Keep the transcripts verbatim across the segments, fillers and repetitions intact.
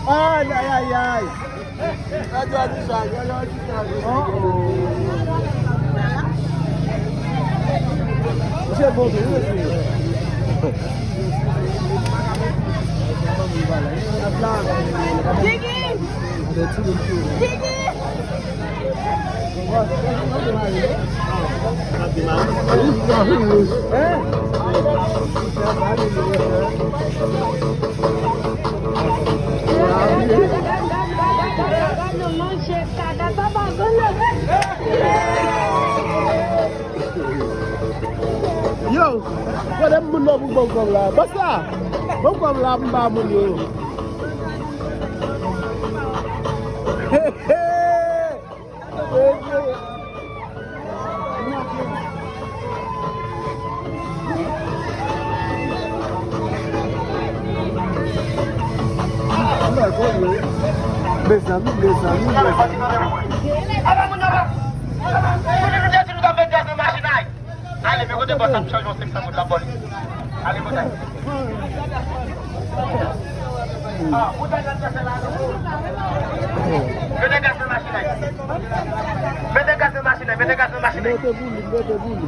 Ay, ay, ay, ay. Gigi! Gigi! Yo, kote moun nan pou bon kòb la? Bòs la, bon kòb la pou ba moun yo. He, he. Mezanmi, mezanmi, mezanmi. Ale, men kote bòs ap chanje yon senk san goud la, bòs. Ale, kote. Mete gaz nan machin la. Mete gaz nan machin la, mete gaz nan machin la. Mete pou li, mete pou li.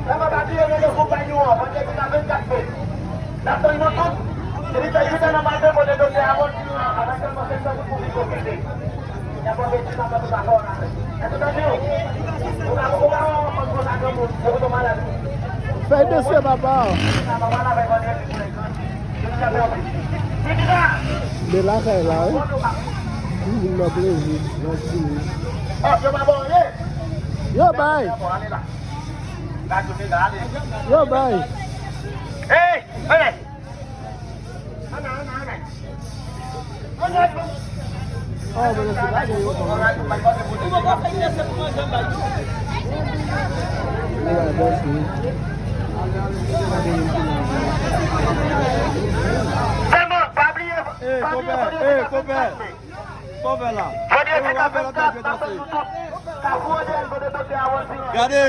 N ap ap apiye rele konpayi w an, vandredi nan vennkat me. N ap tann nou tout. Epi fè uit an nan maten kote doktè Harold di nou an, avèk sèlman senk san goud pou vin konsilte. N ap fè ti nan fè tout afè w la. Èske w tande w? Ou ka, ou ka wè yon fanm konsa granmoun, yo kote w malad. Fè dosye papa. N ap pale avèk vandredi pou lè grandi. Yo deja fè yon ti. Yo deja. Men lakay la, wi. Moun nan plezi, nan ti. Oh, yo pa bon, ye. Yo bay. Yo bon, ale la. Yo bay. Hey, ale. Sèlman, pa bliye, pa bliye, pa bliye. Kòvè la. Kòvè la. Gade.